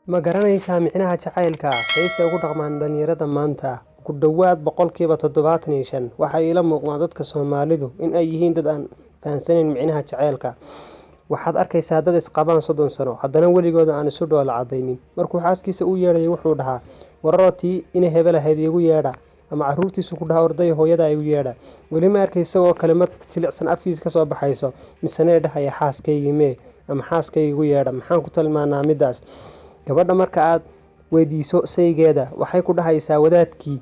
Ma garanaysaa micnaha jacaylka? Heese ugu dhaqmaan dhalinyarada maanta. Ku dhowaad 75% waxay ila muuqdaan dadka Soomaalidu in ay yihiin dad aan fahansanayn micnaha jacaylka. Waxaad arkaysaa dad isqabaan 30 sano, haddana weligooda aan isu dhoola caddaynin. Markuu xaaskiisa u yeedhayo wuxuu dhahaa, "Wararoo tii ina hebel ahayd iigu yeedha," ama carruurtiisu ku dhaha, "Ordaya hooyada igu yeedha." Weli ma arkay isagoo kelimad jilicsan afkiisa kasoo baxayso, misena dhahaya, "Xaaskaygii mee?" ama "Xaaskayga igu yeedha." Maxaan ku tilmaanaa middaas? Gabadha marka aad weydiiso saygeeda, waxay ku dhahaysaa "wadaadkii".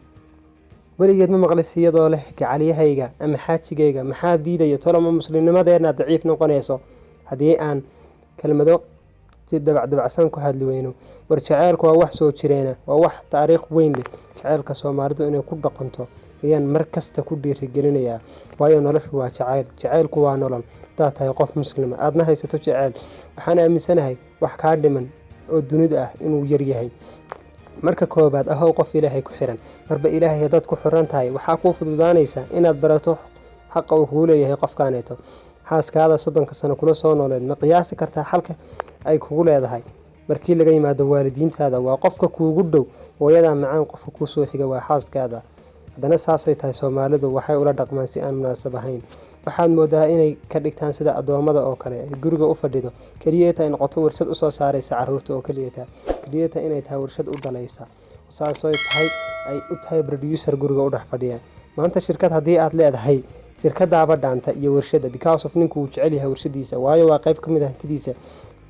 Weligeed ma maqlis iyadoo leh "gacaliyahayga" ama "xaajigayga". Maxaa diidaya? Toloma muslimnimadeena daciif noqonayso haddii aan kelmado dabacdabacsan ku hadli weyno? War jaceylku waa wax soo jireena, waa wax taariikh weyn leh. Jaceylka Soomaalidu inay ku dhaqanto ayaan mar kasta ku dhiirigelinayaa, waayo noloshu waa jacayl, jacaylku waa nolol. Haddaad tahay qof muslima, aadna haysato jacayl, waxaan aaminsanahay wax kaa dhiman oo dunida ah inuu yaryahay. Marka koowaad, ahow qof Ilaahay ku xiran. Marba Ilaahay haddaad ku xiran tahay, waxaa kuu fududaanaysa inaad barato xaqa uu kugu leeyahay qofkaaneeto. Xaaskaada 30-ka sano kula soo nooleed, ma qiyaasi kartaa xalka ay kugu leedahay? Markii laga yimaado waalidiintaada, waa qofka kuugu dhow. Hooyadaa macaan, qofka kuu soo xiga waa xaaskaada. Haddana saasay tahay, Soomaalidu waxay ula dhaqmaan si aan munaasab ahayn. Waxaad moodaa inay ka dhigtaan sida addoommada oo kale ay guriga u fadhido, keliyata ay noqoto warshad usoo saaraysa carruurta oo keliyata, keliyata inay tahay warshad u dhalaysa. Saasooy tahay ay u tahay producer guriga u dhex fadhiya. Maanta shirkad haddii aad leedahay, shirkadaaba dhaanta iyo warshada, because of ninku uu jecel yahay warshadiisa, waayo waa qayb ka mid ah hantidiisa.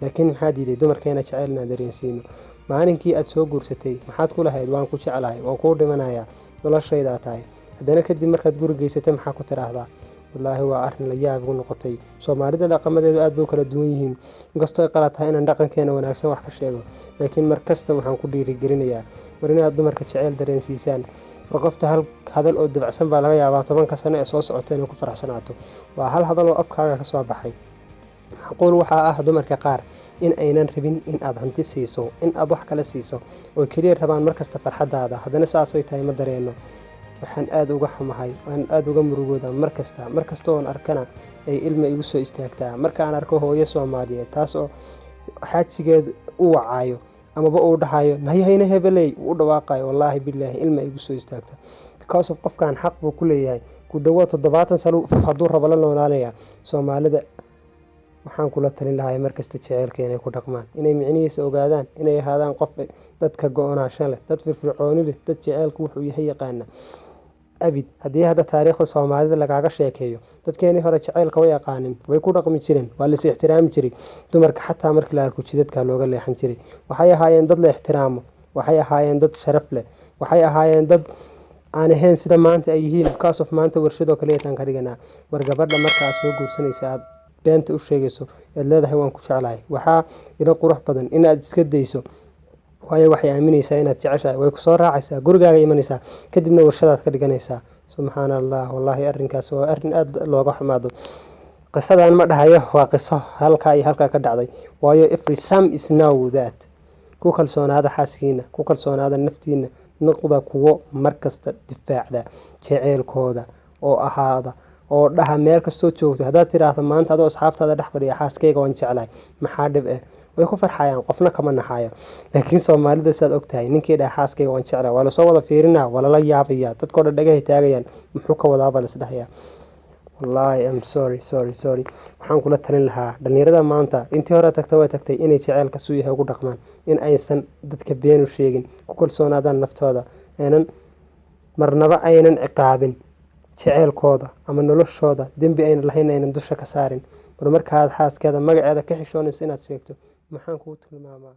Laakiin maxaa diiday dumarkeena jecel inaan dareensiino? Maalinkii aad soo guursatay maxaad ku lahayd? "Waan ku jeclahay, waan kuu dhimanayaa, noloshaydaa tahay." Haddana kadib markaad guri geysatay, maxaa ku tiraahdaa? Wallaahi waa arrin la yaab igu noqotay. Soomaalida dhaqamadeedu aad bay u kala duwan yihiin. Inkastoo ay qalad tahay inaan dhaqankeena wanaagsan wax ka sheego, laakiin mar kasta waxaan ku dhiirigelinayaa, war inaad dumarka jeceyl dareensiisaan. War qofta hal hadal oo dabacsan baa laga yaabaa 10-ka sano ee soo socota inay ku faraxsanaato. Waa hal hadal oo afkaaga ka soo baxay. Macquul waxaa ah dumarka qaar in aynan rabin in aad hanti siiso, in aad wax kale siiso, oo keliya rabaan markasta farxadaada. Haddana saasay tahay ma dareeno. Waxaan aada uga xumahay, waan aada uga murugooda markasta, markasta oon arkana ay ilma igu soo istaagtaa, marka aan arko hooyo Soomaaliyeed taas oo xaajigeed u wacaayo amaba uu dhahayo, "Nayahayna hebeley," uu u dhawaaqayo. Wallaahi bilaahi ilma igu soo istaagta, because of qofkan xaq buu ku leeyahay. Ku dhawaad 70 sano hadduu rabo la noolaanaya. Soomaalida waxaan kula talin lahaa markasta jeceylka inay ku dhaqmaan, inay micnihiisa ogaadaan, inay ahaadaan qof dadka go-onaasho leh, dad firfircooni leh, dad jeceylku wuxuu yahay yaqaana. Abid haddii hadda taariikhda Soomaalida lagaaga sheekeeyo, dadkeenii hore jaceylka way aqaanin, way ku dhaqmi jireen, waa lais ixtiraami jiray. Dumarka xataa markii la arko jidadka looga leexan jiray. Waxay ahaayeen dad la ixtiraamo, waxay ahaayeen dad sharaf leh, waxay ahaayeen dad aan ahayn sida maanta ay yihiin, because of maanta warshadoo kaliyataan ka dhiganaa. War gabadha marka aad soo guursanaysa, aad beenta u sheegayso eed leedahay "Waan ku jeclahay," waxaa ilo qurux badan inaad iska dayso, waayo waxay aaminaysaa inaad jeceshahay, way kusoo raacaysaa, gurigaaga imanaysaa, kadibna warshadaad ka dhiganaysaa. Subxaana Allah, wallaahi arrinkaas waa arrin aada looga xumaado. Qisadan ma dhahayo waa qiso halkaa iyo halkaa ka dhacday, waayo every some is now that. Ku kalsoonaada xaaskiina, ku kalsoonaada naftiina, noqda kuwo markasta difaacda jeceylkooda oo ahaada oo dhaha meel kastoo joogto. Haddaad tiraahdo maanta adoo asxaabtaada dhex fadhiya, "Xaaskayga waan jeclahay," maxaa dhib eh? Way ku farxayaan, qofna kama naxayo. Laakiin Soomaalida saad ogtahay, ninkii dhaha "Xaaskayga waan jeclahay," waa lasoo wada fiirinaa, waa lala yaabaya, dadkoo dhan dhagahay taagayaan. Muxuu ka wadaabaa lasdhahayaa. Wallaahi I'm sorry, sorry, sorry. Waxaan kula talin lahaa dhalinyarada maanta, intii hore tagta way tagtay, inay jaceylka suu yahay ugu dhaqmaan, in aysan dadka been u sheegin, ku kalsoonaadaan naftooda, aynan marnaba aynan ciqaabin jeceylkooda ama noloshooda, dembi aynan lahayn aynan dusha ka saarin. War markaad xaaskeeda magaceeda ka xishoonayso inaad sheegto, maxaan kugu tilmaamaa?